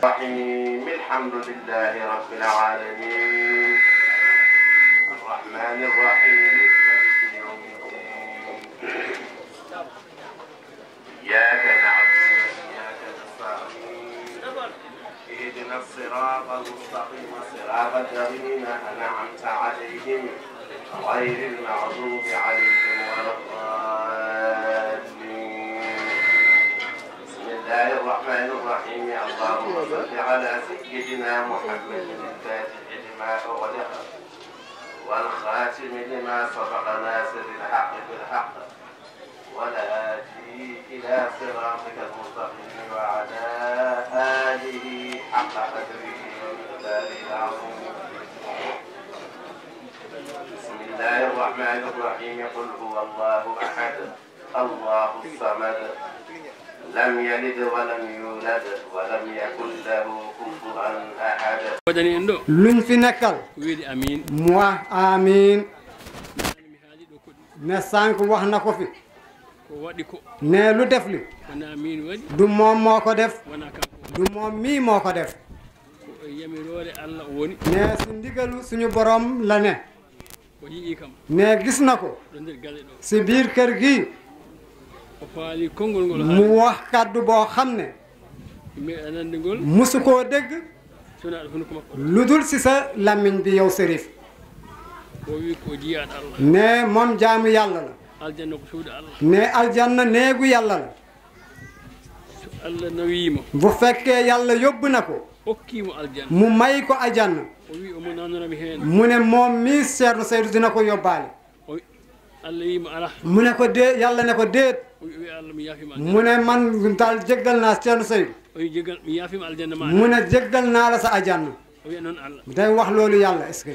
الرحيم الحمد لله رب العالمين الرحمن الرحيم مالك يوم الدين إياك نعبد وإياك نستعين اهدنا الصراط المستقيم صراط الذين أنعمت عليهم غير المغضوب عليهم ولا الضالين بسم الله الرحمن الرحيم اللهم صل على سيدنا محمد الفاتح لما أغلق والخاتم لما سبق ناصر الحق بالحق والهادي إلى صراطك المستقيم وعلى آله حق قدره ومقداره العظيم بسم الله الرحمن الرحيم قل هو الله أحد الله الصمد لم يلد ولم يولد ولم يكن له كفوا أحد luñ fi nekkal mu wax amiin ne sànq wax na ko fi ne lu def li du moom moo ko def du moom mii moo ko def ne si ndigalu suñu borom la ne ne gis na ko si biir kër gi mu wax kàddu boo xam ne musu koo dégg lu dul si sa làmmiñ bi yow Serif ne moom jaamu yàlla la ne aljanna néegu yàlla la bu fekkee yàlla yóbbu na ko mu may ko aljanna mu ne moom mii Ceerno Seydou dina ko yóbbaale mu ne ko déet yàlla ne ko déet mu ne man daal jéggal naa Ceerno Seydou mu ne jéggal naa la sa aljanna day wax loolu yàlla est-ce que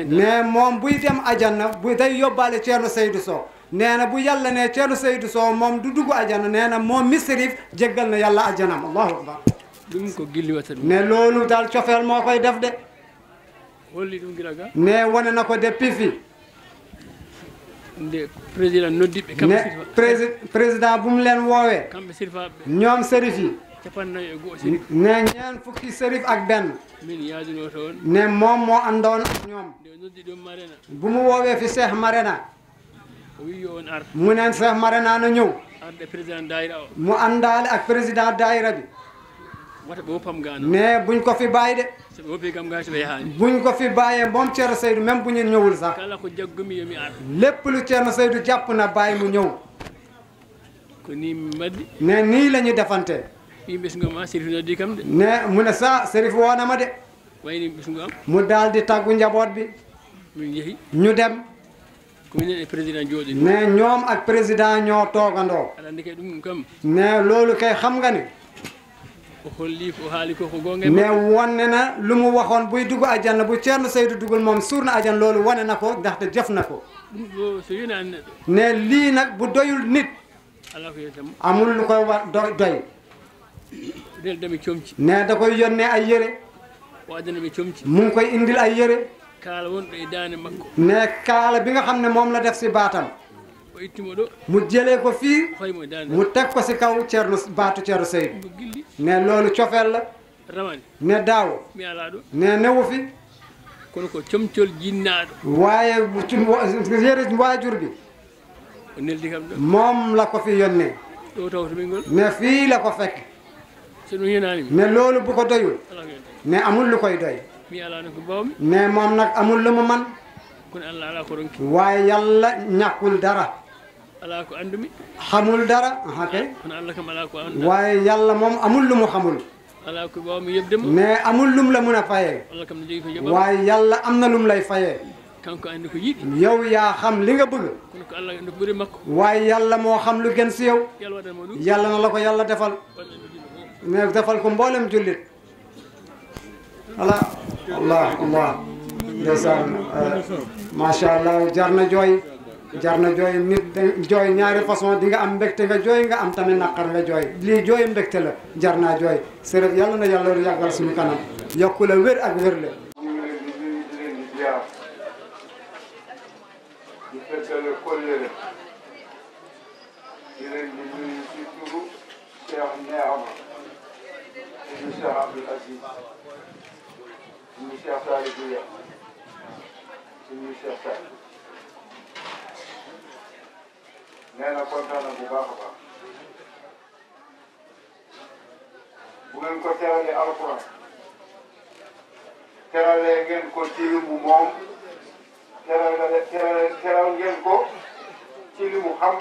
ne moom buy dem aljanna bu day yóbbaale Ceerno Seydou Sow nee na bu yàlla ne Ceerno Seydou Sow moom du dugg aljanna nee na moom mi Serif jéggal na yàlla aljanam allahu akbar ne loolu daal cofeel moo koy def de ne wane na ko depuis fii nde président noddiɓe ne président bu mu leen woowee kamɓe sirfaɓe ñoom Serif yi capannayyi e goho Serif ne ñeen fukki Serif ak benn min yaadino toon ne moom moo àndoon ak ñoom nde noddi ɗum Marena bu mu woowee fi Cheikh Marena o wi yo on ar mu neen Cheikh Marena na ñëw arde président daayira o mu àndaale ak président daayira bi wata ɓe woppam gano ne buñ ko fi bàyyi de soɓe woppi kam gasi ɓe yahani buñ ko fi bàyyee moom Ceerno Seydou même bu ñu ñëwul sax kala ko jaggumi yomi ar lépp lu Ceerno Seydou jàpp na bàyyi mu ñëw ko ni min mbaɗi ne nii la ñu defante wi ɓesgu ma Serif noddi kam de ne mu ne sa Serif woona ma de wayni ɓesgu am mu daal di tàggu njaboot bi min yeehi ñu dem ko minen e président jooɗi ne ñoom ak président ñoo toogandoo aɗa andi kay ɗum kam ne loolu kay xam nga ni o holli ko haali ko ko gonga ne wane na lu mu waxoon buy dugg aljanna bu Ceerno Seydou dugul moom suur na aljanna loolu wane na ko ndaxte jëf na ko ɗum ɗo so yonani neɗɗo ne lii nag bu doyul nit ala ko yettam amul lu koy war doy reldami comci ne da koy yónnee ay yére o addanami comci mu ngi koy indil ay yére kaala wonɗo e dande makko ne kaala bi nga xam ne moom la def si baatam o ittimo ɗo mu jëlee ko fii hoymo e dande mu teg ko si kaw Ceerno baatu Ceerno Seydou ko gilli ne loolu cofeel la ramani ne daaw mi ala ɗo ne newu fi kono ko comcol jinnaɗo waaye yére waajur bi o neldi kam ɗo moom la ko fi yónnee ɗo tawto ɓengol ne fii la ko fekk so ɗum yenanimi ne loolu bu ko doyul ala ko yettam ne amul lu koy doy mi ala no ko bawmi ne moom nag amul lu mu man kono Allah ala ko ronki waaye yàlla ñàkkul dara ala ko andumi xamul dara kay kono Allah kam ala ko anda waaye yàlla moom amul lu mu xamul ala ko bawmi yebdemo ne amul lum la mun a fayee Allah kam ne jogui ko jaɓam waaye yàlla am na lum lay fayee kanko andi ko yiɗi yow yaa xam li nga bëgg kono ko Allah andi ko ɓuuri makko waaye yàlla moo xam lu gën si yow yalla waɗanmo ɗum yàlla na la ko yàlla defal ne defal ko mboolem jullit Allah Allah Allah ndeysaan macha allah jar na jooy nit jooy ñaari façon di nga am mbégte nga jooy nga am tamit naqar nga jooy lii jooy mbégte la jar naa jooy Serif yàlla na yàlla yàggal suñu kanam yokku la wér ak wér la di feddale kóllëre di leen di nuyu ci turu Cheikh Neexama Cheikh Abdoul Aziz suñu Cheikh Saliou Guèye suñu Cheikh Saliou nee na kontaan na bu baax a baax bu ngeen ko teralee alxuraan teralee ngeen ko ci li mu moom teral ngeen ko ci li mu xam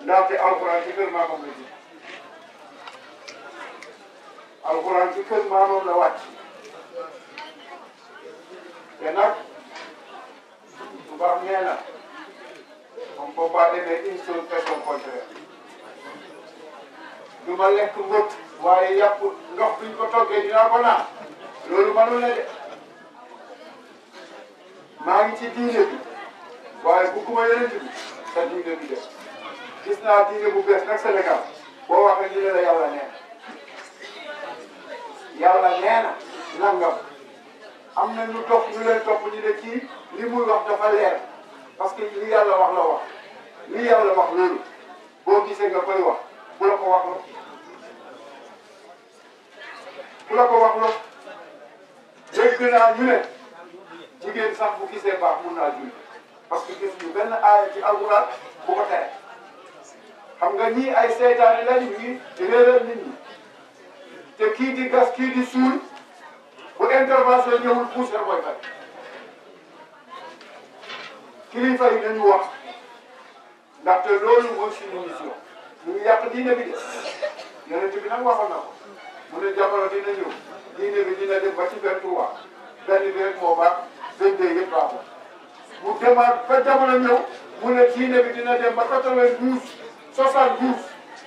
ndaxte alxuraan ci kër maamam la ji alxuraan ci kër maamam la wàcc te nag tubaab nee na on ne peut pas aimer une chose et son contraire du ma lekk mbët waaye yàpp ndox biñ ko toggee dinaa ko naan loolu mënul ne de maa ngi ci diine bi waaye bugguma yeneen bi sa diine bi def gis naa diine bu bees nag Sénégal boo waxee ñu ne la yàlla nee na yàlla nee na nangam am na ñu topp ñu leen topp ñu ne kii li muy wax dafa leer parce que li yàlla wax la wax li yàlla wax loolu boo gisee nga koy wax bu la ko wax la bu la ko wax la dégg naa ñu ne jigéen sax bu gisee baax mun naa julli parce que gis ñu benn aaya ci alxuraan bu ko tere xam nga ñii ay seytaane lañu ngi réeral nit ñi te kii di gas kii di suul bu intervention ñëwul poussière mooy fay kilifa yi nañu wax ndaxte loolu mooy suñu mission ñu ngi yàq diine bi de yonent bi nag waxoon na ko mu ne jamono dina ñëw diine bi dina dem ba ci 23 benn bi rek moo baax 22 yëpp baaxul mu demaat ba jamono ñëw mu ne diine bi dina dem ba 92 72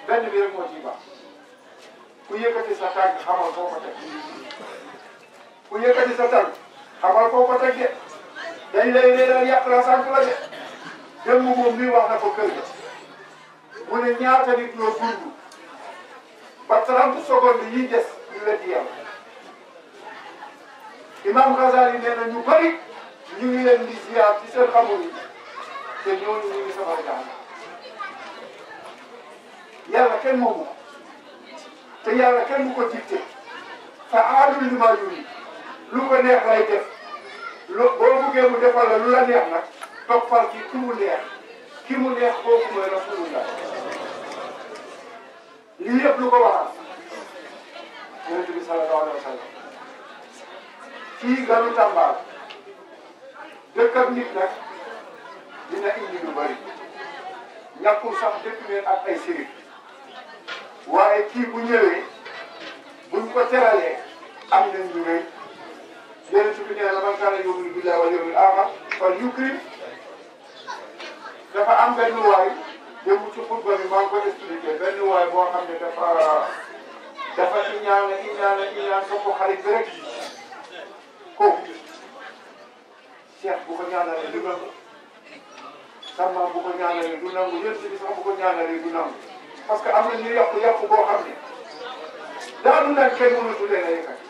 benn bi rek moo ciy baax ku yëkkati sa tànk xamal foo ko teg ku yëkkati sa tànk xamal foo ko teg de dañ lay réeral yàq la sànq la de démb moom mii wax na ko kër ga mu ne ñaata nit ñoo dund ba 30 secondes yi des ñu weddi yàlla Imam Ghazali nee na ñu bëri ñu ngi leen di ziar ci seen xamul yi te ñooñu ñu ngi safar jàng yàlla kenn moomu ko te yàlla kenn du ko dicté fa'aalun limaa yuriid lu ko neex lay def boo buggee mu defal la lu la neex nag toppal ci ki mu neex kooku mooy Rasulullah lii yëpp lu ko waral Yonent bi sallallahu alayhi wa sallam fii ganu Tamba dëkk ak nit nag dina indi lu bari ñàkkul sax dëkk leen ak ay sëriñ waaye kii bu ñëwee buñ ko teralee am nañ ñu rëy Yonent bi nee na man kaana yu'minu billahi wal yawmil aaxir fal yukrim dafa am benn waay démb ci xutba bi maa ngi koy expliqué benn waay boo xam ne dafa iñaan topp xarit bi rek kooku Cheikh bu ko ñaanalee du nangu sama bu ko ñaanalee du nangu yéen si sax bu ko ñaanalee du nangu parce que am na ñu yàqu boo xam ne daanu nag kenn mënatu leen a yëkkati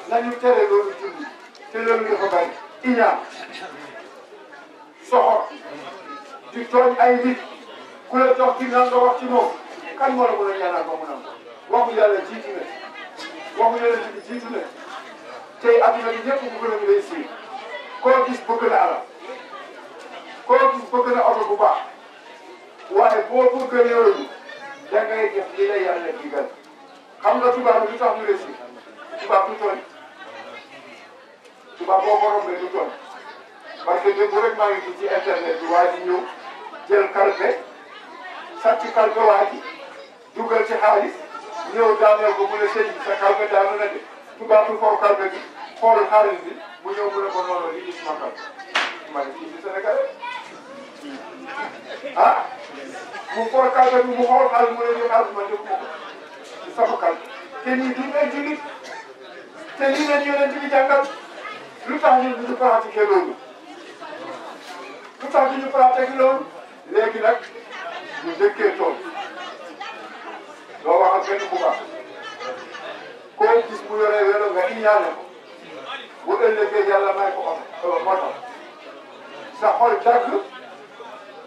nañu tere loolu julli te loolu dafa bari iñaan soxor di tooñ ay nit ku la jox ci naan nga wax ci moom kan moo la mën a ñaanal ba mu nangu waxu yàlla jiitu na waxu yàlla bi jiitu na tey adduna bi ñëpp bëgg nañu réussir koo gis bëgg na alal koo gis bëgg na oto bu baax waaye boo bëgg yooyu da ngay def li la yàlla digal xam nga tubaab bi lu tax ñu réussir tubaab du tooñ tubaab boo ko rombee du tooñ parce que démb rek maa ngi gis ci internet bi waa ji ñëw jël kalpe sàcc kalpe waa ji dugal ci xaalis ñëw daaneel ko mu ne sëñ bi sa kalpe daanu na de tubaab bi for kalpe bi xool xaalis bi mu ñëw mu ne ko noonu lii gis ma kalpe ma ne kii bi Sénégal ah mu for kalpe bi mu xool xaalis mu ne ñu xaalis ma def ko ci sama kalpe te nii du ay jullit te lii leen yonent bi jàngal lu tax ñun ñu pratiqué loolu lu tax ñu pratiqué loolu léegi nag ñu dëkkee tool doo waxal benn bu baax koo gis mu yore wéro nga iñaane ko bu ëllëgee yàlla may ko moto sa xol dagg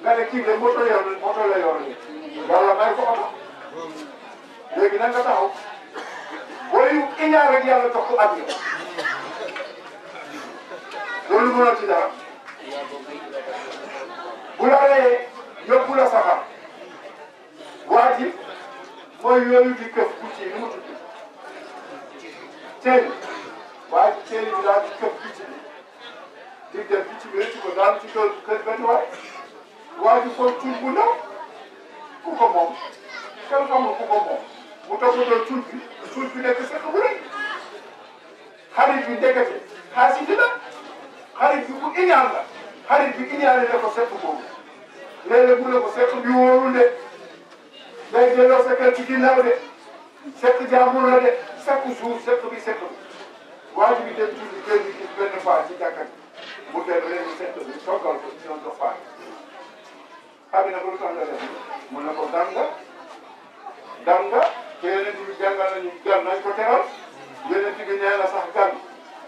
nga ne kii de moto la yor ni yàlla may ko oto léegi nag nga taxaw booy iñaan rek yàlla jox ko àddina loolu mënoo ci dara bu la reyee yóbbu la safar waa ji mooy yooyu di këf picc yi nu mu tudd ceeb waa ji ceeb bi daal di këf picc bi di dem picc bi rëcc ko daal ci kër benn waay waa ji foofu tuut bu ndaw ku ko moom kenn xamul ku ko moom mu toppatoo tuut bi nekk sax bu rëy xarit bi ndekete xaalis la xarit bi bu iñaan la xarit bi iñaane na ko seq boobu léeg-léeg mu ne ko seq bi wóorul de day delloo sa kër ci ginnaaw de seq jàmbur la de seq suuf seq bi waa ji bi dem tuuti kër gi gis benn paa ci jàkka mu dem léegi seq bi toggal ko ci ñoom dox paa xam na ko lu tax nga def mu ne ko danga te yeneen bi jàngal nañu gan nañ ko teral yeneen bi nee na sax gan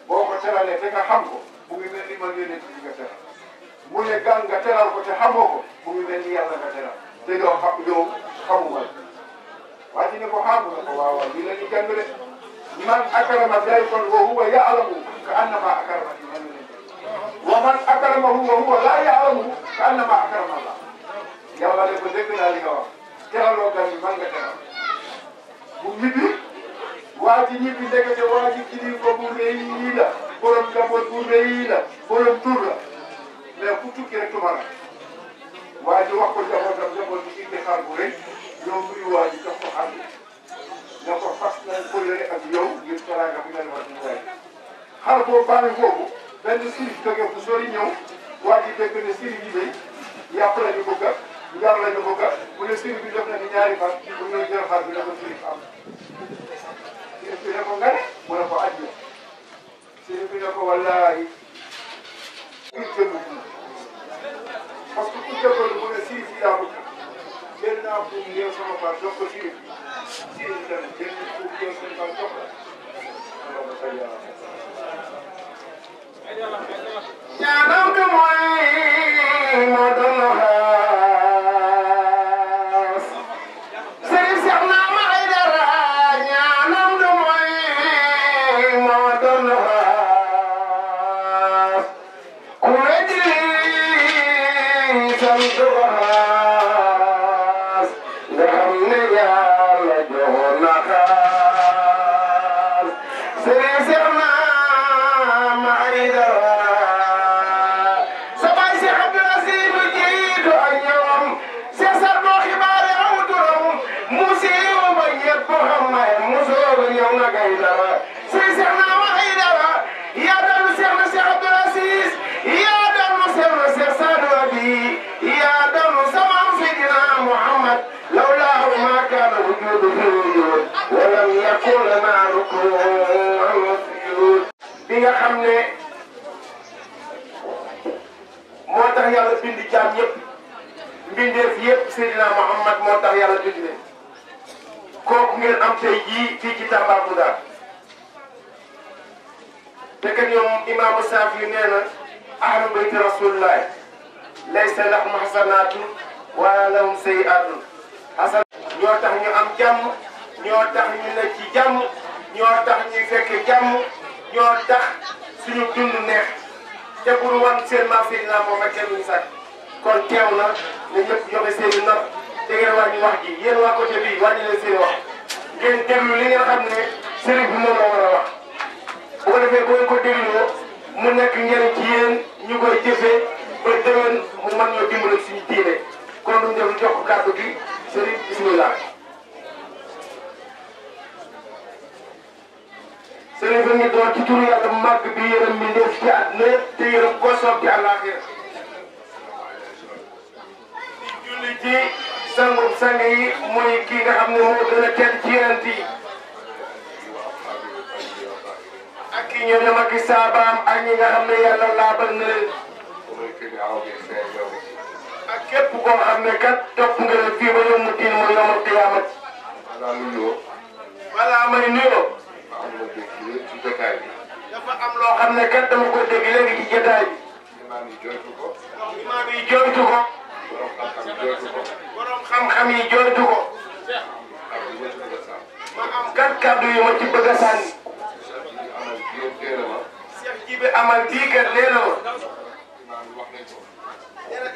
boo ko teralee te nga xam ko mu ngi mel ni man yeneen bi nga teral mu ne gan nga teral ko te xamoo ko mu ngi mel ni yàlla nga teral te yow xamuma waa ji ne ko xamu na ko waaw waaw lii la ñu jàng de man akrama dayfan wa huwa ya'lamu ka annama akrama wa man akramahu wa huwa la ya'lamu ka annama akrama Allah yàlla ne ko dégg naa li nga wax teraloo gan bi man nga teral bu ñibbi waa ji ñibbi ndekete waa ji kilifa bu rëy la borom njaboot bu rëy la borom tur la mais ku tukki rek tumara waa ji wax ko njaboot bi indi xar bu rëy ñoo muy waa ji jox ko xar bi ne ko fas nañ kóllëre ak yow ngir teraanga bi nga defal suñu waay xar boobu baa ngi foofu benn sirif jóge fu sori ñëw waa ji dégg ne sirif yi day yàpp la ñu bëgg a njar la ñu bëgg a mu ne sirif bi def na ni ñaari fan pour ñu jël xar bi ne ko sirif am sirif bi ne ko nga ne mu ne ko ajju sirif bi ne ko wallaahi ngir jënd parce que ku jëkkoon mu ne sirif yi yaa bëgg jël naa pour ñëw sama part jox ko sirif bi sirif bi tamit jël na pour ñëw sama part jox ko ñaanam bi mooy moo doon xaas sëriñ Seex na ma ay dara ñaanam bi mooy moo doon xaas ku weddi sant ko xaas nga xam ne Yàlla jox na xaas sëriñ Seex na ma ay dara ولم يكن لنا ركوع وسجود bi nga xam ne moo tax yàlla bind jaam ñëpp mbindeef yëpp Seydina Muhammad moo tax yàlla bind leen kooku ngeen am tey jii fii ci Tambacounda te que ñoom imaamu Saafi nee na ahlu bayti rasulillah laysa lahum hasanatun wala lahum sayiatun hasan ñoo tax ñu am jàmm ñoo tax ñu ne ci jàmm ñoo tax ñuy fekke jàmm ñoo tax suñu dund neex te pour wan seen maam Seydina moom ak kenn ñu sàkk kon teew na ne ñëpp joxe seen i nopp te ngeen wàññi wax ji yéen waa côté bii wàññi leen seen wax ngeen déglu li ngeen xam ne sëriñ bi moom la war a wax bu ko defee boo ko dégloo mu nekk njëriñ ci yéen ñu koy jëfee ba déwén mu mën ñoo dimbali suñu diine kon duñ def jox ko kàddu gi sëriñ bismillah sëriñ bi ñu doon ci turu yàlla màgg bi yërëm mi def ci àdduna te yërëm ko soob ci àllaaxira di julli ci sangub sang yi muy kii nga xam ne moo gën a tedd ci yonent yi ak ki ñoom ak i saabaam ak ñi nga xam ne yàlla laabal na leen ak képp koo xam ne kat topp nga leen fii ba yawmu diin mooy yawmul qiyaamat balaa may nuyoo dafa am loo xam ne kat dama ko dégg léegi ci jotaay bi imaam yi jooytu ko borom xam-xam yi jooytu ko ma am kat kàddu yu ma ci bëgg a sànni bi amal bii kat nee na woon.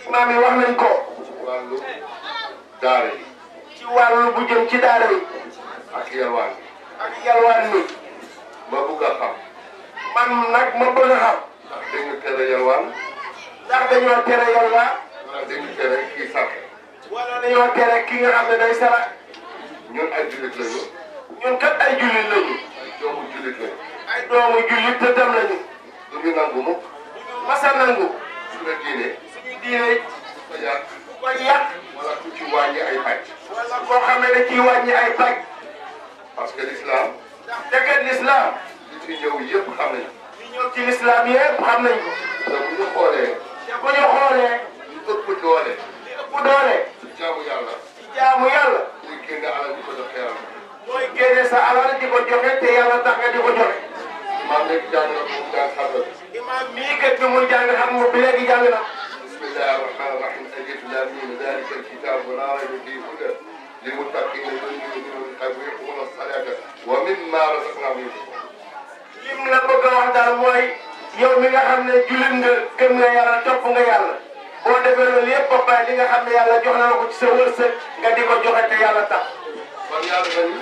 imaam yi wax nañ ko. ci wàllu daara yi. ci wàllu bu jëm ci daara yi. ak yalwaan bi. ak yalwaan mi. ma bëgg a xam. man nag ma bëgg a xam. ndax dañu tere yalwaan. ndax dañoo tere yalwaan. wala dañu tere kii sàkke. wala dañoo tere ki nga xam ne day sara. ñun ay jullit lañu. ñun kat ay jullit lañu. ay doomu jullit lañu. ay doomu jullit te dem lañu. du ñu nangu mukk. masa nangu. suñu diine. suñu diine. ku ko yàq. ku ko yàq. wala ku ci wàññi ay pàcc. wala koo xam ne da ciy wàññi ay pàcc. parce que l'islam. ndax dëkkat l'islam. li ci ñëw yëpp xam nañu. li ñëw ci l'islam yëpp xam nañ ko. te bu ñu xoolee. te bu ñu xoolee. li ëpp doole. li ëpp doole. ci jaamu yàlla. ci jaamu yàlla. muy génne alal di ko jox yàlla. mooy génne sa alal di ko joxe te yàlla tax nga di ko joxe. maa ngi nekk jàng na ko mu jàng xam na. imaam mii kat bi muy jàng xam nga bi léegi jàng na. bismillahi rahmani rahim alif lam mim dalika alkitabu la rayba fihi hudan lilmuttaqina alladhina yuqimuna as-salata wa mimma razaqnahum yunfiqun. lim la bëgg a wax daal mooy yow mi nga xam ne jullit nga gëm nga yàlla topp nga yàlla boo defee loolu yëpp ba pare li nga xam ne yàlla jox na la ko ci sa wërsëg nga di ko joxe te yàlla tax. kon yàlla nañu.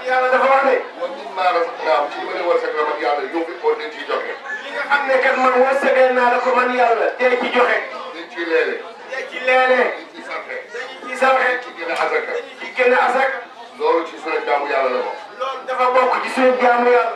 yàlla dafa wax ne. wa mimma razaqnahum ci ma ne wërsëg la man yàlla yunfiqun dañ ciy joxe. li nga xam ne kat man wërsëgee naa la ko man yàlla tey ci joxe. dañ ciy leele. tey ci leele. dañ ciy sarxe. dañu ci sarxe. ci génne asaka. dañu ci génne asaka. loolu ci sunu jaamu yàlla la bokk. loolu dafa bokk ci suñu jaamu yàlla.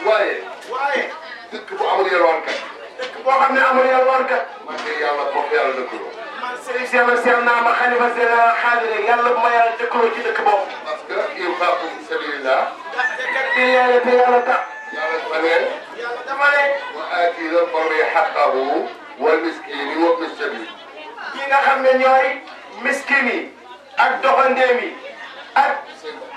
waaye. waaye. dëkk bu amul yalwaankat. dëkk boo xam ne amul yalwaankat. man de yàlla bokk yàlla dëkkuloo. man Serigne Cheikh naa ma xalifa Sénégal xaadire yàlla bu ma yàlla dëkkuloo ci dëkk boobu. parce que infaqu fi sabilillah. ndaxte kat di leele te yàlla tax. yàlla dafa ne. yàlla dafa ne. wa aati dal qurbi haqqahu wal miskini wa ibni sabil. ñi nga xam ne ñooy miskin yi ak doxandeem yi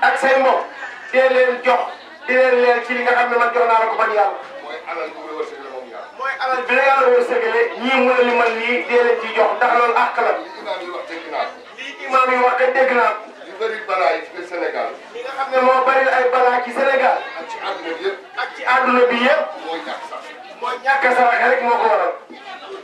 ak say mbokk dee leen jox di leen leer ci li nga xam ne man jox naa la ko man yàlla. mooy alal bu la wërsëgale moom yàlla. mooy alal bi la yàlla wërsëgale ñii mu ne li man lii dee leen ciy jox ndax loolu àq la. li imaam yi wax dëgg naa ko. lii imaam yi wax dëgg naa ko. li bëri balaa yi ci biir Sénégal. li nga xam ne moo bëri ay balaa ci Sénégal. ak ci àdduna bi yëpp. ak ci àdduna bi yëpp. mooy ñàkk sax. mooy ñàkk a saraxe rek moo ko waral.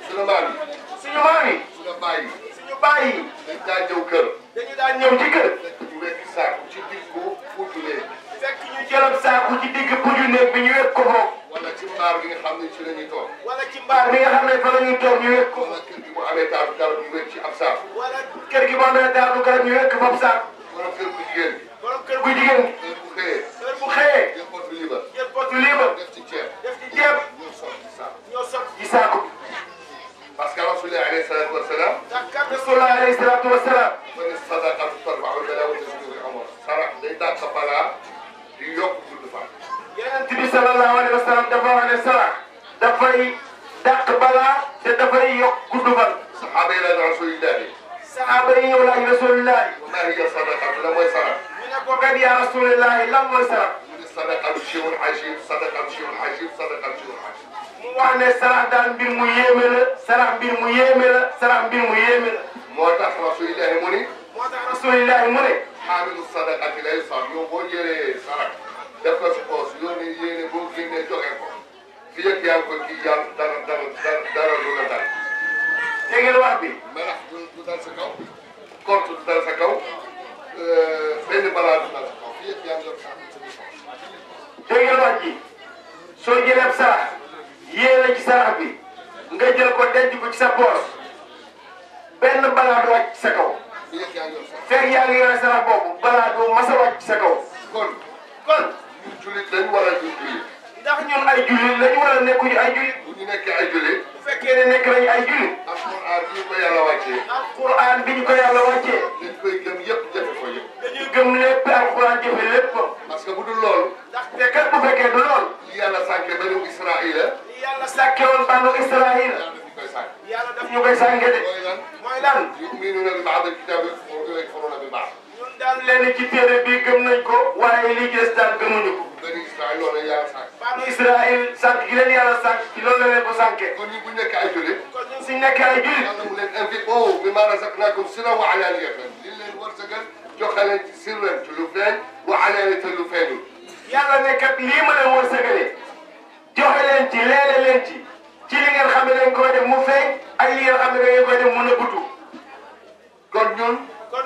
suñu maam yi. suñu maam yi. suñu baay yi. suñu baay yi. dañ daan ñëw kër. dañu daan ñëw ci kër. ñu wekk saako ci diggu puutu néeg. fekk ñu jëloon saako ci digg puju néeg bi ñu wekk ko moom. wala ci mbaar bi nga xam ne ci la ñuy toog. wala ci mbaar bi nga xam ne fa la ñuy toog ñu wekk ko. wala kër gi bu amee taatu garab ñu wekk ci ab saako. wala kër gi bu amee taatu garab ñu wekk foofu saako. wala kër bu jigéen gi. borom kër gu jigéen gi. heure bu xëyee. heure bu xëyee. jël potu liibar. jël potu liibar. def ci ceeb. def ci ceeb. ñoo sotti ci saako. ñoo sotti ci saako bi. parce que Rasulullah alayhi salaatu wa salaam. ndax kat Rasulullah alayhi salaatu wa salaam. ma ne sadaqatu tarfa'u balaa wa tasbihu al-umur. sarax day dàq balaa di yokk gudd fan. Yonent bi sallallahu alayhi wa sallam dafa wax ne sarax dafay dàq balaa te dafay yokk gudd fan. saxaaba yi laaj Rasulillah. saxaaba yi ñëw laaj Rasulullah. wa maa hiya sadaqatu la mooy sarax. ñu ne ko kat yaa Rasulullah lan mooy sarax. mu ne sadaqatu shay'un ajib sadaqatu shay'un ajib sadaqatu shay'un ajib. mu wax ne sarax daal mbir mu yéeme la sarax mbir mu yéeme la sarax mbir mu yéeme la. moo tax Rasulillah mu ni. moo tax Rasulullah mu ne. xaamilu sadaqati lay sab yow boo jëlee sarax def ko si poos yónnee yéene boo génnee joxe ko fii ak yaa ngi ko kii yàlla dara du la dal. dégg ngeen wax bi. melax du dal sa kaw. korte du dal sa kaw. benn balaa du dal sa kaw fii ak yaa ngi yor sarax sa biir poos. dégg ngeen wax ji soo jëlee sarax yéene ci sarax bi nga jël ko denc ko ci sa poos benn balaa du wàcc ci sa kaw. fii ak yaa ngi yor sarax. fekk yaa ngi yore sarax boobu balaa du mas a wàcc ci sa kaw. kon ñun jullit lañu war a jur jullit. ndax ñun ay jullit lañu wala nekkuñu ay jullit. bu ñu nekkee ay jullit. bu fekkee ne nekk nañu ay jullit. alquran bi ñu ko yàlla wàccee. alquran bi ñu ko yàlla wàccee. dañ koy gëm yëpp jëfe ko yëpp. dañuy gëm lépp alquran jëfe lépp. parce que bu dul loolu. ndaxte kat bu fekkee du lool. li yàlla sànke banu Israaïla. li yàlla sàkke woon banu Israaïl. yàlla daf ñu koy sànk. yàlla daf ñu koy sànke de. mooy lan. mooy lan. yu'minuuna bi ba'dil kitaabi wa yakfuruuna bi ba'd. ñun daal leen ci téere bi gëm nañ ko. waaye li ci des daal gëmuñu ko. bani Israaïl loolu la yàlla sànk. banu Israaïl sànq gi leen yàlla sànq ci loolu la leen ko sànkee. kon ñun bu ñu nekkee ay jullit. kon ñun suñu nekkee ay jullit. yàlla mu leen infiqu mimmaa razaqnaakum sirran wa alaaniyatan li leen wërsëgal joxe leen ci sirran ci lu feeñ wa alaaniyatan lu feeñul. yàlla ne kat lii ma leen wërsëgalee joxe leen ci leele leen ci li ngeen xam ne dañ koy def mu feeñ ak li ngeen xam ne dañ koy def mu nëbbutu. kon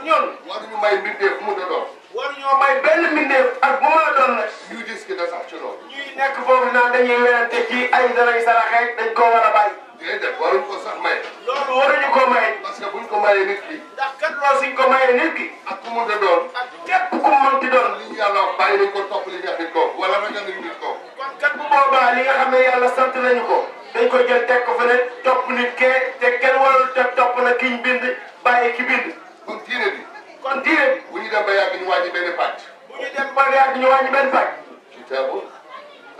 ñun waruñu may mbindeef mu doon. waruñoo may benn mbindeef ak bu mën a doon nag. ñuy discuter sax ci loolu. ñuy nekk foofu naan dañuy werante ci ay danañ saraxee dañ koo war a bàyyi. déedéet waruñ ko sax may. loolu waruñu ko may. parce que buñ ko mayee nit ki. ndax kat loolu suñ ko mayee nit ki. ak ku mu doon. ak képp ku mu mënti doon. li ñu yàlla wax bàyyi nañ ko topp li nga nit ko wala ragal nañ nit ko. kon kat bu boobaa li nga xam ne yàlla sant nañu ko. dañ ko jël teg ko fa ne topp nit kee te kenn warul te topp na kiñ bind bàyyi ki bind. kon diine bi. kon diine bi. bu ñu dem ba yàgg ñu wàññi benn pàcc. bu ñu dem ba yàgg ñu wàññi benn pàcc. kitaabu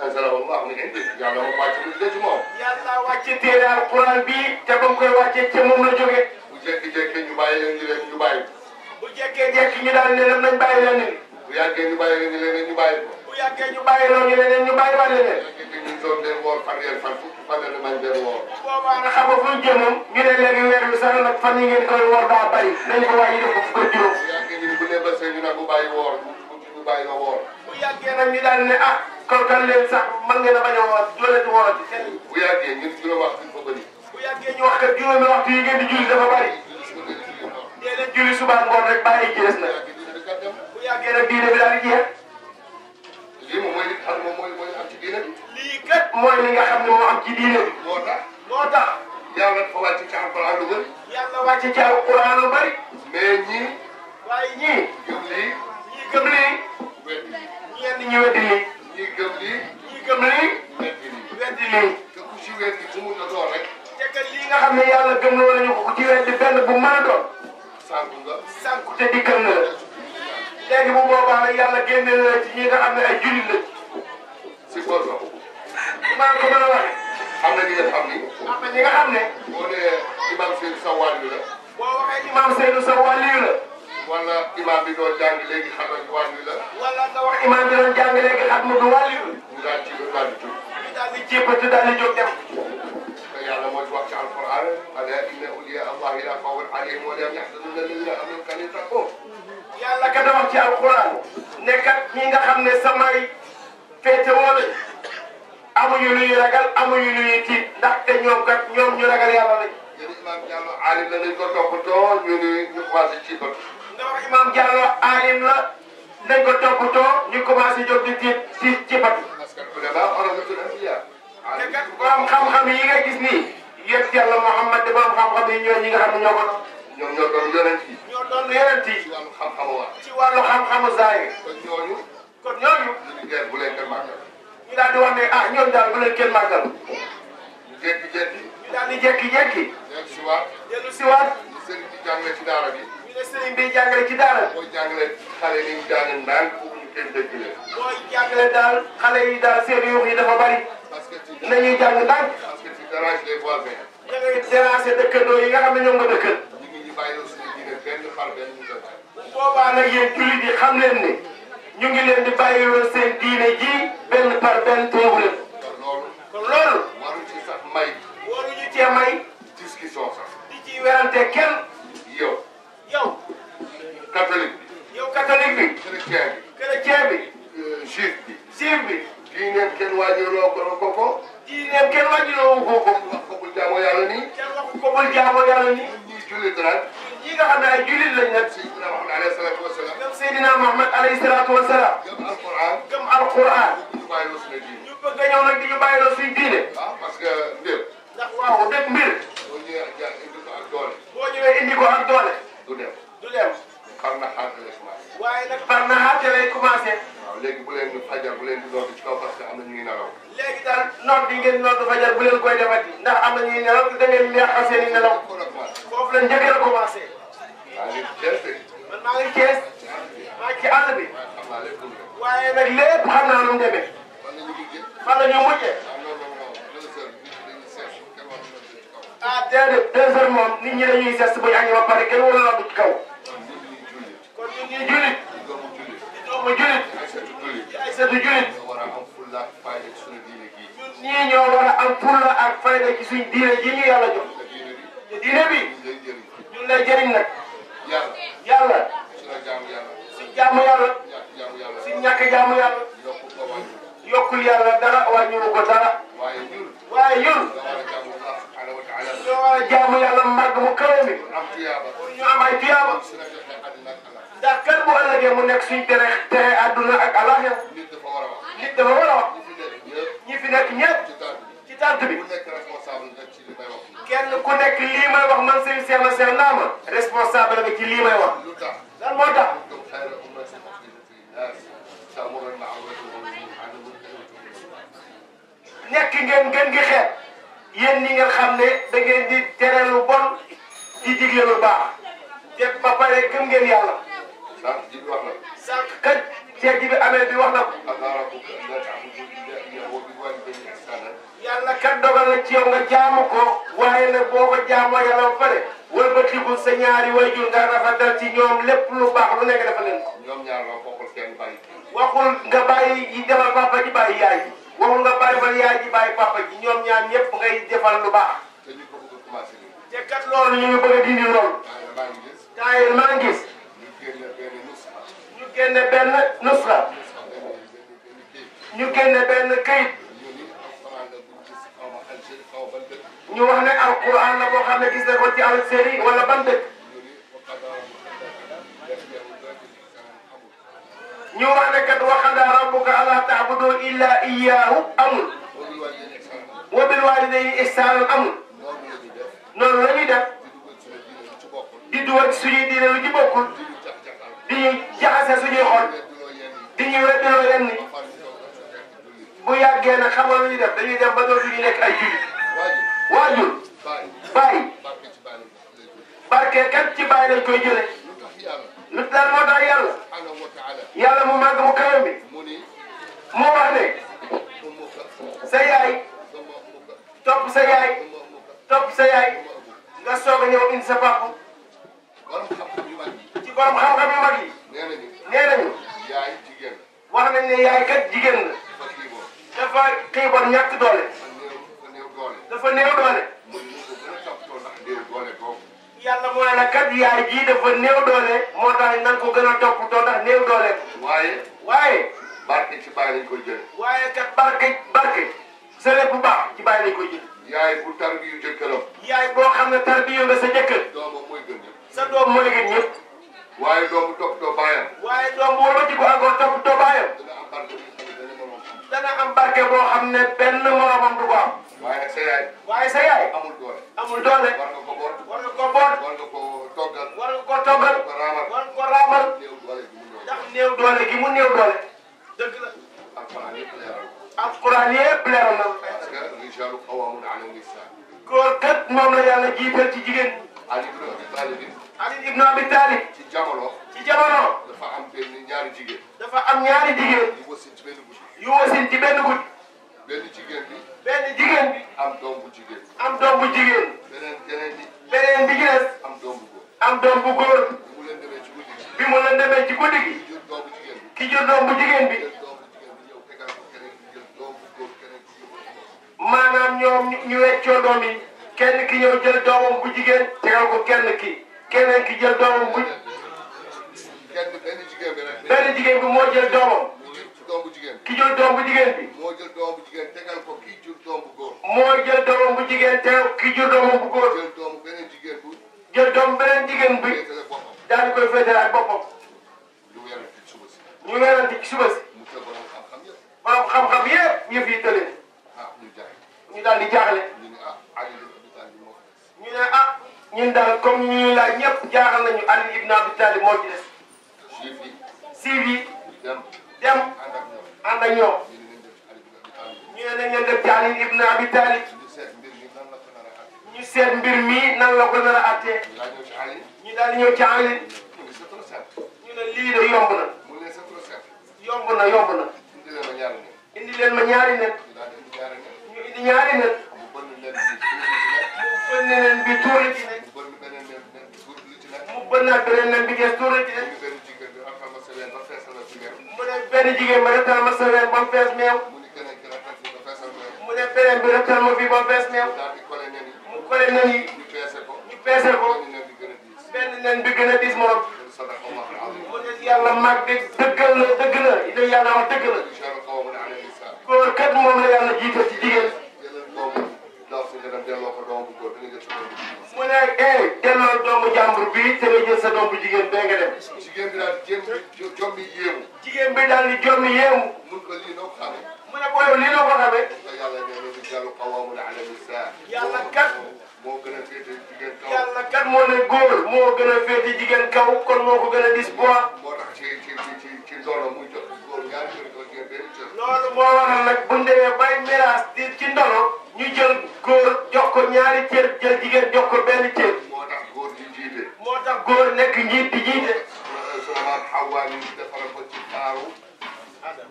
anzalahu Allah mi ngeen dégg yàlla moo wàcc lu ci moom. yàlla wàcce téere alquran bi te ba mu koy wàccee ca moom la jógee. bu jékki-jékki ñu bàyyi leen ni leen ñu bàyyi ko. bu jékkee-jékki ñu daal ne nañ bàyyi leen ni. bu yàggee ñu bàyyi leen ni leen ñu bàyyi ko. bu yàggee ñu bàyyi loo ñu leneen ñu bàyyi wàll leen. ñu doon leen woor fanweer fan fukki fan la mañ leen woor. boobaa nag xam nga fu ñu jëm moom ñu ne léegi weer bi sax nag fan yi ngeen koy woor daa bari nañ ko wàññi def ko fukk ak juróom. bu yàggee ñu bu ne ba seen ñu nag bu bàyyi woor ñu bàyyi nga woor. bu yàggee nag ñu daal ne ah kon kan leen sax mën ngeen a bañ a woor dooleeti woorati kenn. bu yàggee ñun juróom waxtu ko bëri. bu yàggee ñu wax kat juróomi waxtu yi ngeen di julli dafa bari. dee leen julli suba ngoon rek bàyyi ci des na. bu yàggee nag diine bi daal di jeex. lii moom mooy li xam moom mooy am ci diine bi. lii kat mooy li nga xam ne moo am ci diine bi. moo tax. yàlla dafa wàcc ci alquran lu bëri. yàlla wàcc ci alquran lu bëri. mais ñii. waaye ñii. gëm lii. ñii gëm lii. weddi lii. ñenn ñi weddi lii. ñii gëm lii. ñii gëm lii. weddi lii. weddi lii. te ku ci weddi fu mu doon rek. te que lii nga xam ne yàlla gëm loo nañu ko ku ci weddi benn bu mën a doon. sànku nga. sànku te dikkal na la. léegi bu boobaa nag yàlla génne na la ci ñi nga xam ne ay jullit lañ. si boso. maa ko mën a waxee. am na ñi nga xam ni. am na ñi nga xam ne. boo nee imam Seydou Sow wàllu la. boo waxee imam Seydou Sow wàllu la. wala imam bi doon jàng léegi xam nga wàllu la. wala nga wax imam bi doon jàng léegi xam nga du wàllu la. ñu daal ci daal di jóg. ñu daal di jéppati daal di jóg dem. te yàlla moo ci wax ci alquran ala inna awliya allahi la xawfun alayhim wa lahum yaxzanun alladina amanu kan yattaqun. yàlla ka doon wax ci alquran ne kat ñi nga xam ne samay féete woo lañ amuñu lu ñuy ragal amuñu lu ñuy tiit ndaxte ñoom kat ñoom ñu ragal yàlla lañ. yéen imam Diallo alim la nañ ko toppatoo ñu commencé ci bët. nga wax imam Diallo alim la nañ ko toppatoo ñu commencé jóg di tiit ci bët. parce que ulama warasatul anbiya. te kat borom xam-xam yi nga gis nii yéen yàlla Muhammad de borom xam-xam yi ñoo ñi nga xam ne ñoo ko doon. ñoom ñoo doon yonent yi. ñoo doon yonent yi. ci wàllu xam-xamu wax. ci wàllu xam-xamu zaahir. kon ñooñu. kon ñooñu. ñu ngi gerte bu leen kenn màggal. ñu daal di wax ne ah ñoom daal bu leen kenn màggal. ñu jékki-jékki. ñu daal di jékki-jékki. dellu si waat. dellu si waat. ñu sëriñ bi jàngale ci daara bi. ñu ne sëriñ bi jàngale ci daara. mooy jàngale xale yi ñu jàng ndànk pour ñu kenn dégg leen. mooy jàngale daal xale yi daal seen yuux yi dafa bari. parce que ci nañuy jàng ndànk. parce que ci dérange les voisins. da ngay déranger dëkkandoo yi nga xam ne ñoom nga dëkkal. ñu ngi ñu bàyyi suñu diine benn xar benn mu gën. boobaa nag yéen jullit yi xam leen ne ñu ngi leen di bàyyiloon seen diine ji benn par benn teewu leen. kon loolu. kon loolu. waruñ ci sax may. waruñu cee may. discussion sax. di ci werante kenn. yow. yow. catholique bi. yow catholique bi. chrétien bi. chrétien bi. juif bi. juif bi. diineem kenn waajuroo ko. diineem kenn wàññiloo ko ko. wax ko bul jaamoo yàlla nii. kenn waxu ko bul jaamoo yàlla nii. ñuy jullit nag. ñi nga xam ne ay jullit lañ nag. Seydina Muhammad alayhi salaatu wa salaam. gëm Seydina Muhammad alayhi salaatu wa salaam. gëm alquran. gëm alquran. ñu bàyyiloo suñu diine. ñu bëgg a ñëw nag di ñu bàyyiloo suñ diine. ah parce que mbir. ndax waaw dëgg mbir. boo ñëwee ak indi ko ak doole. boo ñëwee indi ko ak doole. du dem. du dem. xam na xaar lay commencé. waaye nag par na xaate lay commencé. waaw léegi bu leen di fajar bu leen di nodd ci kaw parce que am na ñuy nelaw. léegi daal nodd di ngeen nodd fajar bu leen koy defati ndax am na ñuy nelaw da ngeen neexal seen i nelaw. foofu la commencé. foofu la njëkkee la commencé. maa ngi Thiès de. man maa ngi Thiès. maa ngi ci àll bi. xam naa lépp lu mu def. waaye nag lépp xam naa nu mu demee. fan la ñu mujjee. fan la ñu mujjee. ah non non non 2 heures nit ñi dañuy seet kenn war na ci kaw. ah déedéet 2 heures moom nit ñi dañuy ses bu ñu añee ba pare kenn warul nodd ci kaw. kon ñun ñuy jullit. doomu jullit. di doomu jullit. ay seetu jullit. di ay seetu jullit. nga war a am fulla ak fayda ci suñu diine gii. ñun ñii ñoo war a am fulla ak fayda ci suñ diine ji ñu yàlla jox. te diine bi. te diine bi. ñu lay jëriñ. ñun lay jëriñ nag. yàlla. yàlla. su la jaamu yàlla. suñ jaamu yàlla. ñàkk jaamu yàlla. suñ ñàkk jaamu yàlla. yokku ko wàññi. yokkul yàlla dara wàññiwu ko dara. waaye ñun ñoo war a jaamu yàlla màgg mu kawe mi pour ñu am ay tiyaaba ndax kat bu ëllëgee mu nekk suñ tere àdduna ak alaxira nit dafa war a wax ñi fi nekk ñëpp ci tànt bi kenn ku nekk lii may wax man sëñ Cheikh na Cheikh Naama responsable nga ci lii may wax lan moo tax nekk ngeen gën gi xeet yéen ñi nga xam ne da ngeen di tere lu bon di digle lu baax te ba pare gëm ngeen yàlla. sànq kat ceeb ji bi amee bi wax na ko. yàlla kat dogal na ci yow nga jaamu ko waaye nag boo ko jaamoo yàlla ba pare wëlbatiku sa ñaari waajur nga rafetal ci ñoom lépp lu baax lu nekk dafa leen ko. ñoom ñaar la bokkul kenn bàyyi. waxul nga bàyyi yi defal papa ji bàyyi yaay ji waxul nga bàyyi ba yaay ji bàyyi papa ji ñoom ñaar ñëpp ngay defal lu baax. te ñu ko bëgg a commencé nii. te kat loolu ñu ngi bëgg a dindi loolu. daa yéen maa ngi gis. ñu génne benn nusra. ñu génne benn kayit. ñu wax ne alquran la boo xam ne gis na ko ci Algérie wala ban dëkk. ñu wax ne kat wa qadaa rabbuka allaa ta'budu illaa iyyaahu amul. wa bil waalidayni ihsaanan amul. noonu la ñuy def. di dugal suñuy diine lu ci bokkul. di ñu jaxase suñuy xol. di ñu weddiloo yenn yi. bu yàggee nag xamal lu ñuy def dañuy dem ba dootuñu nekk ay jullit. waajur bàyyi barke kat ci bàyyi lañ koy jëlee lu tax moo tax yàlla mu màgg mu kawe mi moo wax ne sa yaay topp sa yaay nga soog a ñëw indi sa papa ci borom xam-xam yu mag yi nee nañu wax nañ ne yaay kat jigéen la dafa xiiboon ñàkk doole. dafa néew doole. yàlla moo ne la kat yaay ji dafa néew doole moo tax nan ko gën a toppatoo ndax néew doole. waaye. barke ci bàyyi lañ koy jëlee. waaye kat barke sa lépp bu baax ci bàyyi lañ koy jëlee. yaay bu tarbiyu jëkkëram. yaay boo xam ne tarbiyu nga sa jëkkër. doomam mooy gën ñëpp. sa doom mooy gën ñëpp. waaye doom bu toppatoo baayam. waaye doom bu wóor ci ko encore toppatoo baayam. dana am barke boo xam ne benn moromam du ko am. waaye sa yaay. amul doole. war nga ko boot. war nga ko toggal. war nga ko raamal. ndax néew doole gi mu néew doole. dëgg la. alquran yëpp leeral na. parce que rijaalu qawwaamuuna ala nisaa. góor kat moom la yàlla jiital ci jigéen. Ali ibn Abi Talib. ci jamono. dafa am ñaari jigéen. yu wasin ci benn guddi. benn jigéen bi. am doom bu jigéen. beneen bi ci des. am doom bu góor. bi mu leen demee ci guddi gi. ki jur doom bu jigéen bi. maanaam ñoom ñu weccoo doom yi. kenn ki ñëw jël doomam bu jigéen tegal ko keneen ki jël doomam bu. benn jigéen bi moo jël doomam. ki jël doom bu jigéen bi. moo jël doom bu jigéen tegal ko ki jur doom bu góor. moo jël doomam bu jigéen tegal ki jur doomam bu góor. jël doom beneen jigéen bi. daal di koy féetale ak boppam. ñu werante ci suba si. borom xam-xam yëpp ñu fi tële. ñu daal di jaaxle. ñu ne ah ñun daal comme ñu laaj ñëpp jaaxal nañu Ali ibn Abi Talib moo ci des. siif yi dem ànd ak ñoom. ñu ne nañ leen def ci Ali ibn Abi Talib. ñu seet mbir mi nan la ko nar a attee. ñu daal di ñëw ci Ali. ñu ne lii de yomb na. yomb na. indi leen ma ñaari nen. ñu indi ñaari nen. mu bënn nen bi tuuri ci nen. mu bënnaat beneen nen bi des tuuri ci nen. mu ne benn jigéen ma rettal ma sa ween ba mu fees meew. mu ne beneen bi rettal ma fii ba mu fees meew. mu kole nen yi. ñu peese ko. benn nen bi gën a diis morom. mu ne yàlla mag dëggal la yàlla wax dëgg la. góor kat moom la yàlla jiital ci jigéen. ne delloo doomu jàmbur bi te nga jël sa doom bu jigéen bee nga dem. jigéen bi daal jommi yéemu. jigéen bi daal di jommi yéemu. mun ko lii noo ko xamee. mu ne ko yow lii noo ko xamee. yàlla nee na rijaalu qawwaamuuna ala nisaa. yàlla kat. moo gën a féete jigéen kaw. yàlla kat moo ne góor moo gën a féete jigéen kaw kon moo ko gën a dis poids. moo tax ci ndono muy jox góor ñaari kër ko jigéen benn cër. loolu moo waral nag bu ñu demee bay miraas di ci ndono ñu jël góor jox ko ñaari cër jël jigéen jox ko benn cër. moo tax góor di jiite. moo tax góor nekk njiit di jiite. sunu maam Hawa ñu defal ko ci faaru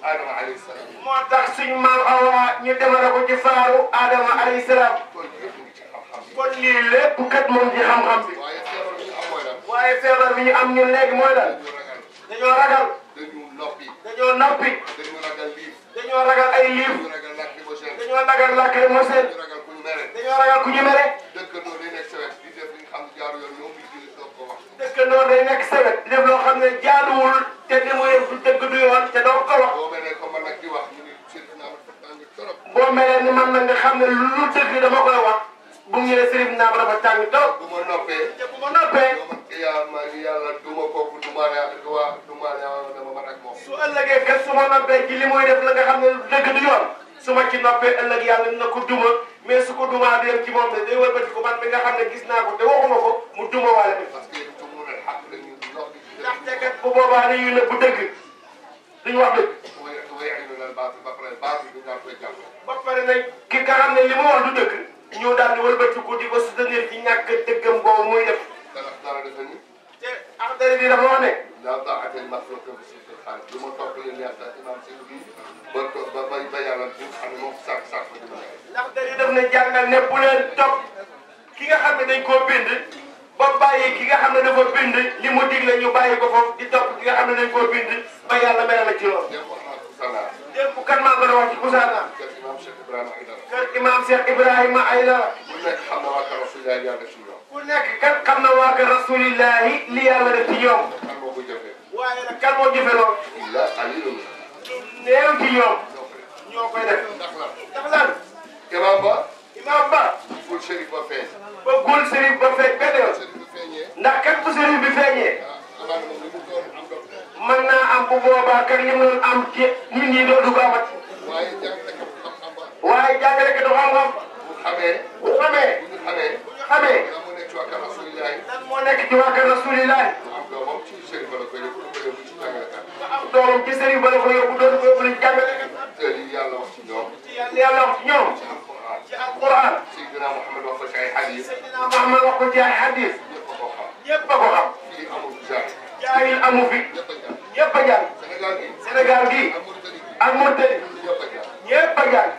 Adama alayhi salaam. moo tax suñu maam Awa ñu demale ko ci faaru Adama alayhi salaam. kon yëpp ngi ci xam-xam. kon lii lépp kat moom ci xam-xam bi. waaye feebar bi ñu am mooy lan. waaye feebar bi ñu am ñun léegi mooy lan. dañoo ragal. dañu noppi. dañoo noppi. dañu ragal liif. dañoo ragal ay liif. dañu ragal lacrymogène. dañoo ragal lacrymogène. dañu ragal ku ñu mere. dañoo ragal ku ñu mere. dëkkandoo day nekk sawet di def li nga xam ne jaaru yoon ñoom ñu jëlee doog ko wax. dëkkandoo day nekk sawet di def loo xam ne jaaduwul te li muy def du dëgg du yoon te doo ko wax. boo mel ne comme man nag di wax ñu ne Chérif Naama dafa tàng trop. boo melee ni man nag nga xam ne lu dëgg dama koy wax bu ñu nee Chérif Naama dafa tàng trop. bu ma noppee. te bu ma noppee. yàlla duma kooku duma dama man ak moom. su ëllëgee kat su ma noppee ci li muy def la nga xam ne dëgg du yoon su ma ci noppee ëllëg yàlla dina ko duma mais su ko dumaa di dem ci moom ne day wëlbati ko man mi nga xam ne gis naa ko te waxuma ko mu duma waale bi. parce que yéen itam mu ne xam nañu ndox bi. ndaxte kat bu boobaa dañuy nëbbu dëgg duñu wax dëgg. ba pare base bi ñu daan koy jàpp. ba pare nag ki nga xam ne li mu wax du dëgg ñu daal di wëlbati ko di ko soutenir ci ñàkk dëggam boobu muy def. dara defe ni. te axdari bi dafa wax ne. daa taxate maxluuqin fi suuqil xaaliq lu ma topp leen yàlla imam si bi ba yàlla bi xam ne moom sàkk fa dina ndax dañuy def ne jàngal ne bu leen topp ki nga xam ne dañ koo bind ba bàyyi ki nga xam ne dafa bind li mu digle ñu bàyyi ko foofu di topp ki nga xam ne dañ koo bind ba yàlla mere la ci loolu. démb kan maa ngi doon wax ci Kousana. kër imam Cheikh Ibrahima Aïdara. kër imam Cheikh Ibrahima Aïdara. ku nekk xam na waa kër Rasulillahi yàlla ci ñoom. ku nekk kat xam na waa kër Rasulillahi li yàlla def ci ñoom. kan moo ko jëfee. waaye nag kan moo jëfee lool. illa qalilun. néew ci ñoom. ñoo koy def. ndax lan. ndax lan. imam ba. imam ba. ful Chérif ba feeñ. ba gul Chérif ba feeñ benn yoon. Chérif bi feeñee. ndax kat bu Chérif bi feeñee. amaana moom li mu doon am doon. mën naa am bu boobaa kat li mu doon am ci nit ñi dootu ko amati. waaye jàngalekat xam-xam ba. waaye jàngalekat du xam-xam. bu xamee. bu xamee. bu ñu xamee. bu ñu xamee. lan moo nekk ci waa kër Rasulillahi. lan moo nekk ci waa kër Rasulillahi. am doomam ci Chérif ba la koy yóbbu ko yóbbu ci jàngalekat. nga am doomam ci Chérif ba la ko yóbbu doon ko yóbbu lañ jàngalekat. te li yàlla wax ci ñoom. ci yàlla wax ci ñoom. ci alquran. ci alquran. Seydina Muhammad wax ko ci ay hadis. Seydina Muhammad wax ko ci ay hadis. ñëpp a ko xam. ñëpp a ko xam. fii amul jaay. jaayil amu fi. ñëpp a jàng. ñëpp a jàng. Sénégal gi. Sénégal gi. ak Mauritanie. ak Mauritanie. ñëpp a jàng. ñëpp a jàng.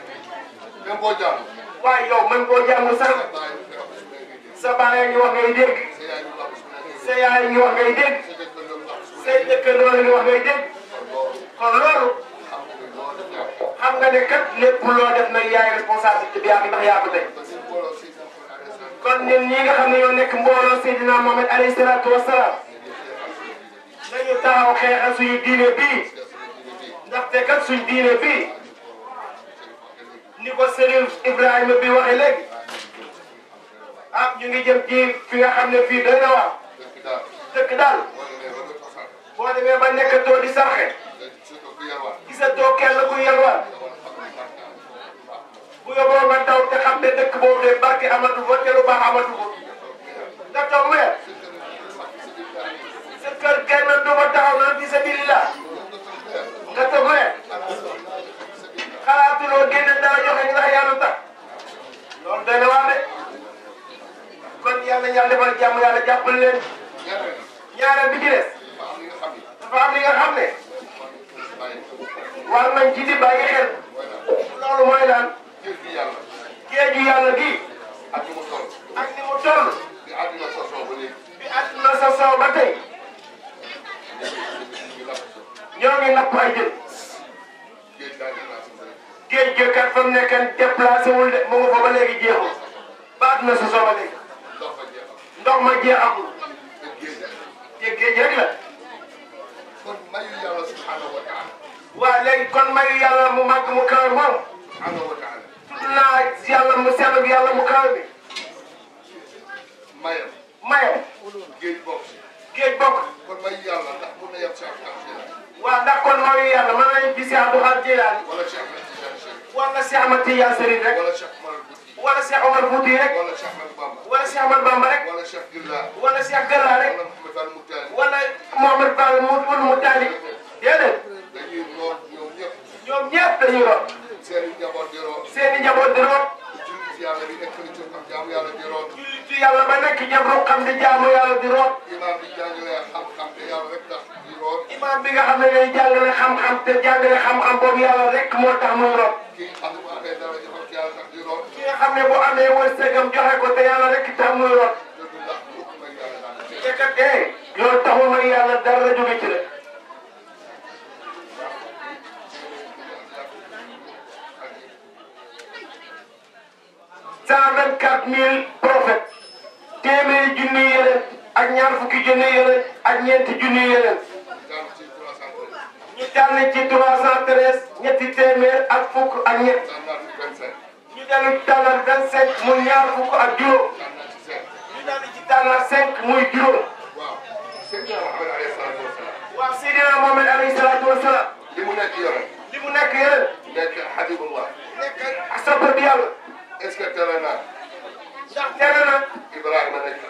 même boo jàng. waaye yow mën koo jàng sax. sa baay ngi wax ngay dégg. sa yaay ngi wax ngay dégg. say dëkkandoo ngi wax ngay dégg. kon loolu. xam nga ne kat lépp loo def nag yaay responsabilité bi yaa ngi ndax yaa ko tey. kon ñun ñi nga xam ne ñoo nekk mbooloo Seydina Mohamed alayhi salaatu wa salaam. nañu taxaw xeexal suñu diine bii. ndaxte kat suñu diine bii. ni ko Chérif Ibrahima bi waxee léegi. ah ñu ngi jëm ci fi nga xam ne fii doy na waar. dëkk daal. boo demee ba nekkatoo di sarxe. gisatoo kenn ku yelwaan. bu yóbboo ba taw te xam ne dëkk boobu de barke amatu fa te lu baax amatu ko. nga toog weer. sa kër kenn du fa taxaw na fi sabilillah. nga toog weer. xalaatuloo génne dara joxe ndax yàlla tax. loolu doy na waar de. kon yàlla yàlla defal jàmm yàlla jàppal leen. ñaareel bi ci des. dafa am li nga xam ne. war nañ ci di bàyyi xel. loolu mooy lan. géeju yàlla gi. ak ni mu toll. bi àdduna sosoo ba tey. ñoo ngi napp ay jën. géej gi kat fa mu nekk déplacé wul de mu nga fa ba léegi jeexul. ba àdduna sosoo ba léegi. ndox ma jeexagul. te géej rek la. kon mayu yàlla subhanahu wa taala. waa léegi kon mayu yàlla mu màgg mu kawe moom. subhanahu wa taala. tudd naa yàlla mu sell bi yàlla mu kawe bi. mayam. mayam. géej bokk. géej bokk. kon may yàlla ndax mun na yem Cheikh Abdou Khadre. waaw ndax kon mooy yàlla mën nañu gis Cheikh Abdou Khadre Jilaani. wala Cheikh Ahmed Tidiane Chérif. wala Cheikh Ahmed Tidiane Chérif rek. wala Cheikh Omar Fouti. wala Cheikh Omar Fouti rek. wala Cheikh Ahmed Bamba. wala Cheikh Ahmed Bamba rek. wala Cheikh Gilla. wala Cheikh Galla rek. wala Mouhamed Fall Moutali. wala Mouhamed Fall Moutali. déedéet. dañuy root ñoom ñëpp. ñoom ñëpp dañuy root. seen i njaboot di root. seen i njaboot di root. jullit yàlla bi nekk ci xam jaamu yàlla di root. jullit yàlla ba nekk jabru xam di jaamu yàlla di root. imaam bi jàngale xam-xam te yàlla rek tax di root. imaam bi nga xam ne day jàngale xam-xam te jàngale xam-xam boobu yàlla rek moo tax muy root. kii xam ne bu amee dara joxam ci yàlla tax di root. ki nga xam ne bu amee wërsëgam joxe ko te yàlla rek tax muy root. te du ndax mukk may yàlla daal di te kat loolu taxul may yàlla dara jóge ci la. 124 000 prophètes téeméeri junni yeneen ak ñaar fukki junni yeneen ak ñeenti junni yeneen ñu tànn ci 313 ñetti téeméer ak fukk ak ñett ñu dellu ci tànnal 25 muy ñaar fukk ak juróom ñu dellu ci tànnal 5 muy juróom. waaw Seydina Mohamed alayhi salaatu wa salaam. li mu nekk yore. li mu nekk yeneen. nekk Habibullah. nekk soppe bi yàlla. est-ce que tere naa. ndax tere na. Ibrahima nekk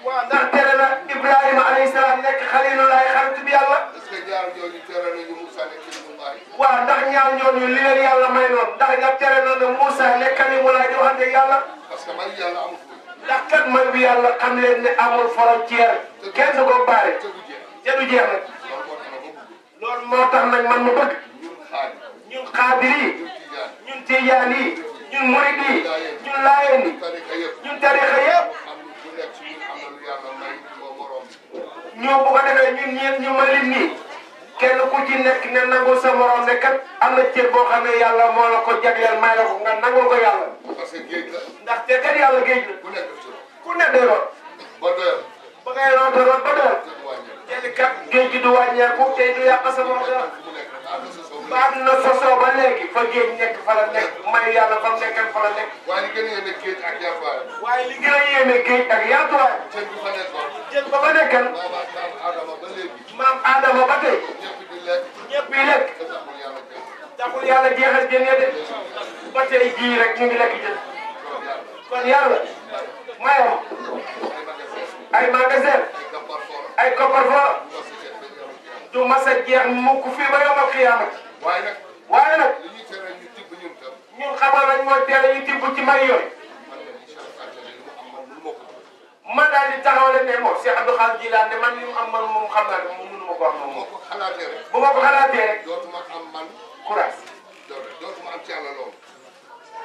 waaw ndax tere na Ibrahima alayhi salaam nekk xalilullahi xaritu bi yàlla. est-ce que ñaar ñooñu tere nañu Moussa nekk kalimullahi. waaw ndax ñaar ñooñu li leen yàlla may noonu ndax nga tere na ne Moussa nekk kalimullahi di waxante yàlla. parce que may yàlla amul fu. ndax kat may bi yàlla xam leen ne amul frontière. kenn du ko baare. te du jeex nag. loolu moo tax nag man ma bëgg. ñun xaadir yi. ñun tijaan yi. ñun murid yi. ñun laayeen yi. ñun tarixa yëpp. ñu bu ko defee ñun ñeent ñu ma lim nii kenn ku ci nekk ne nangul sa morom ne kat am na cër boo xam ne yàlla moo la ko jagleel may la ko nga nangul ko yàlla. parce que géej la. ndaxte kat yàlla géej la. ku nekk ci ku nekk day root. ba doyal. ba ngay root root ba doyal. te kat géej gi du wàññeeku tey du yàq sa bopp dara. ba am na sosoo ba léegi fa géej nekk fa la nekk may yàlla fa mu nekkan fa la nekk. waaye li gën a yéeme géej ak yaatuwaay. waaye li gën a yéeme géej ak yaatuwaay. jën bu fa nekkoon. jën ba fa nekkan. maam Adama ba léegi. maam Adama ba tey. ñëpp di lekk. ñëpp yi lekk. te taxul yàlla kenn. taxul yàlla jeexal jën ya de. ba tey jii rek ñu ngi lekk jën. kon yàlla mayam ay magasin ay coffre-fort du mas a jeex mukk fii ba yomal xiyaama. waaye nag li ñuy tere ñu tibb ñun tam. ñun xamal nañ mooy tere ñu tibb ci may yooyu. man daal di taxaw leen ne moom Cheikh Abdou Khadre Jilaani ne man li mu am man moom xam naa ne moom mënu ma ko wax moom. moo ko xalaatee rek. bu ma ko xalaatee rek. dootuma am man. courage. dootuma am ci yàlla lool.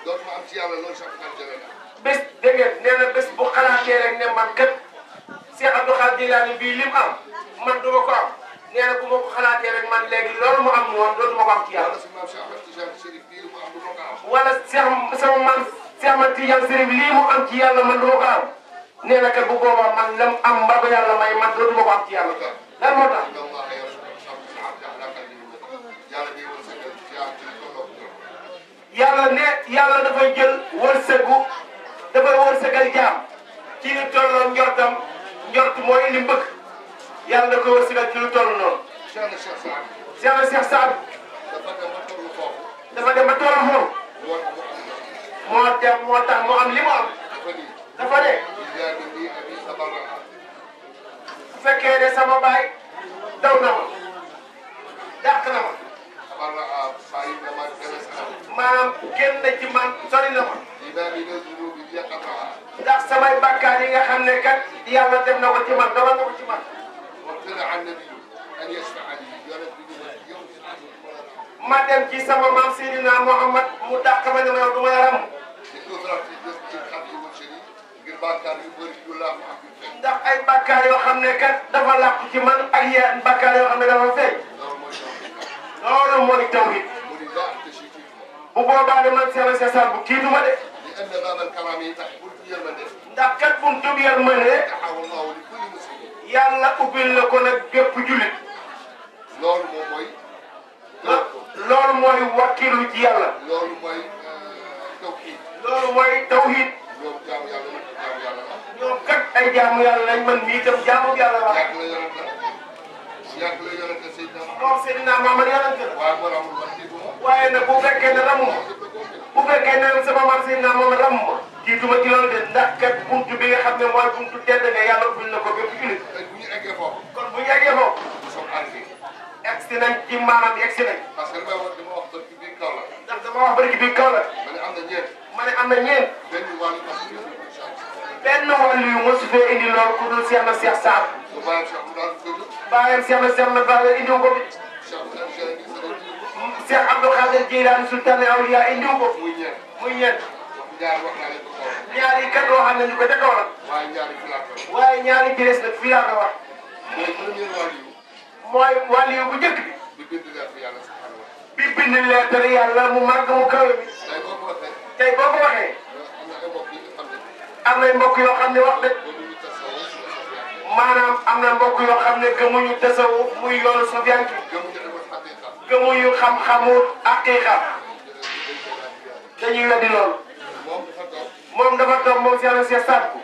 dootuma am ci yàlla lool sax man jëlee naa. bés dégg ngeen nee na bés bu xalaatee rek ne man kat Cheikh Abdou Khadre Jilaani bii li mu am man du ma ko am nee na bu ma ko xalaatee rek man léegi loolu mu am woon dootuma ko am ci yàlla. wala si maam Cheikh Ahmed Tidiane Chérif bii mu am du ma ko am. wala sama maam Cheikh Ahmed Tidiane Chérif lii mu am ci yàlla man du ma ko am nee na kat bu boobaa man lam am ba ko yàlla may man dootuma ko am ci yàlla. lan moo tax. yàlla ne yàlla dafay jël wërsëgu dafay wërsëgal jaam ci lu tolloo njortam njort mooy indi mbëgg yàlla da koy wërsëgal ci lu toll noonu. Cheikh Saad dafa dem ba tollu foofu moo tax mu am li mu am dafa ne bu fekkee ne sama baay daw na ma dàq na ma maanaam génn ci man sori na ma ndax samay bàkkaar yi nga xam ne kat yàlla def na ko ci man dogal na ko ci man ma dem ci sama maam Seydina Muhammad mu dàq ma ne ma yow du ma yaram ndax ay bàkkaar yoo xam ne kat dafa làqu ci man ak yenn bàkkaar yoo xam ne dafa feeñ loolu mooy tawhid bu boobaa de man Cheikh Saad bu kiituma de ndax kat buntu bi yërmande yàlla ubbil na ko nag bépp jullit loolu mooy wakkilu ci yàlla loolu mooy tawhid ñoom kat ay jaamu yàlla lañ man mii itam jaamu yàlla la. moom Seydina Muhammad yonent la. waaye nag bu fekkee ne ramu ma bu fekkee ne sama maam Seydina Muhammad ramu ma jiituma ci loolu de ndax kat buntu bi nga xam ne mooy buntu tedd nga yàlla ubbil na ko bépp jullit. kon bu ñu eggee foofu. egsi nañ ci maanaam egsi nañ. parce que dama wax ci biir kaw la. ndax dama wax bëri ci biir kaw la. ma ne am na ñeent. benn wàll yu mosu fee indi lool ku dul Cheikh na Cheikh Saad. bàyyam Cheikh na Cheikh na Ba indiw ko bi. Cheikh Abdou Khadir Jilaani Sultaan Awliya indiw ko. muy ñeent. ñaari kat yoo xam ne ñu ko ca kaw la. waaye ñaari ci des nag fii laa ko wax. mooy wàll yu bu njëkk bi. bi bind leetar yàlla mu màgg mu kawe bi. tey boo ko waxee. am na mbokk yoo xam ne wax dëgg. maanaam am na mbokk yoo xam ne gëmuñu tasawuf muy yoonu sofiyanki. gëmuñu xam-xamu aqiqa. dañuy weddi loolu. moom dafa toog moom Cheikh na Cheikh Saad Bou.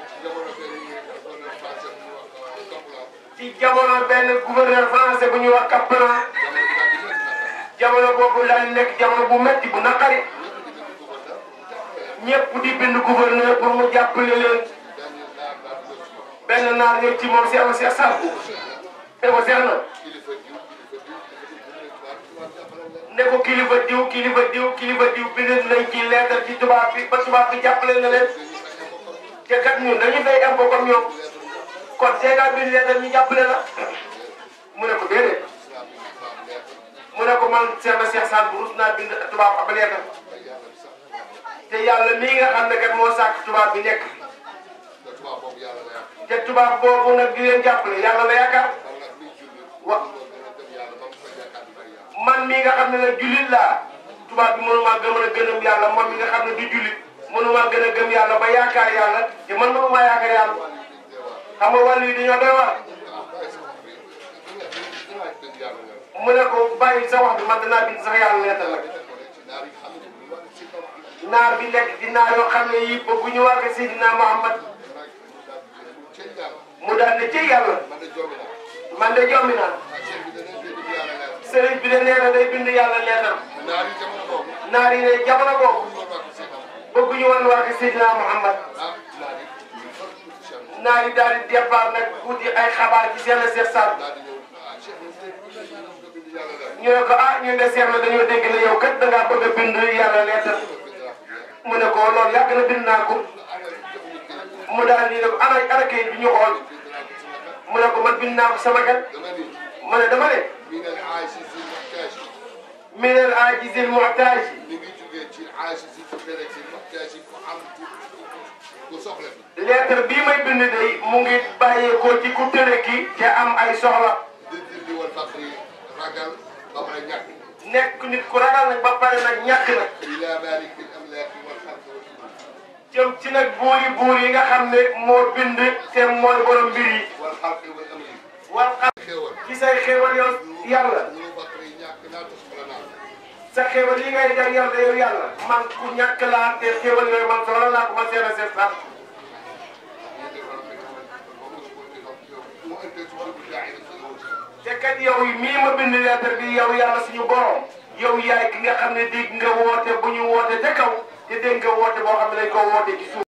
ci jamono benn gouverneur français bu ñuy wax Kaplan. jamono boobu la nekk jamono bu metti bu naqari. ñëpp di bind gouverneur pour mu jàppale leen. benn naar ñëw ci moom Cheikh na Cheikh Saad Bou. ne ko Cheikh na. ne ko kilifa diw kilifa diw kilifa diw bind nañ ci lettre ci tubaab bi ba tubaab bi jàppale na leen. te kat ñun dañuy fay impôt comme ñoom. kon Sénégal bind lettre ñu jàppale la. mu ne ko déedéet. mu ne ko man Cheikh na Cheikh Saad Bou rus naa bind tubaab ab lettre. te yàlla mii nga xam ne kat moo sàkk tubaab bi nekk. te tubaab boobu nag di leen jàppale yàlla la yaakaar. man mii nga xam ne nag jullit laa. tubaab bi mënumaa gën a gënam yàlla man mi nga xam ne du jullit mënumaa gën a gëm yàlla ba yaakaar yàlla te man mënumaa yaakaar yàlla. xam nga wàllu yi dañoo doy waar. mu ne ko bàyyi sa wax bi man danaa bind sax yàlla leetal nag. naar bi nekk di naar yoo xam ne yii bëggu ñu wax Seydina Muhammad mu daal ne ci yàlla man de jommi naa sëriñ bi de nee na day bind yàlla leetal. naar yi ne jamono boobu bëggu ñu woon wax Seydina Muhammad naar yi daal di départ nag wuti ay xabaar ci seen Cheikh Saad ñu ne ko ah ñun de Cheikh na dañoo dégg ne yow kat da ngaa bëgg a bind yàlla leetal. mu ne ko loolu yàgg na bind naa ko mu daal di ne ko ana kayit bi ñu xool mu ne ko man bind naa ko sama kat mu ne dama ne. min al aajizi al muhtaaj. lettre bii may bind day mu ngi bàyyeekoo ci ku tële ki te am ay soxla. nekk nit ku ragal nag ba pare nag ñàkk nag. jëm ci nag buur yi nga xam ne moo bind te mooy borom mbir yi. wal xam ci say xéewal yow yàlla. sa xéewal yi ngay def yàlla yow yàlla. man ku ñàkk laa te xéewal yooyu man soxla naa ko ma seen a seet sax. te kat yow mii ma bind lettre bi yow yàlla suñu borom. yow yaay ki nga xam ne dégg nga woote bu ñu woote ca kaw te dégg nga woote boo xam ne dañ ko woote ci suuf.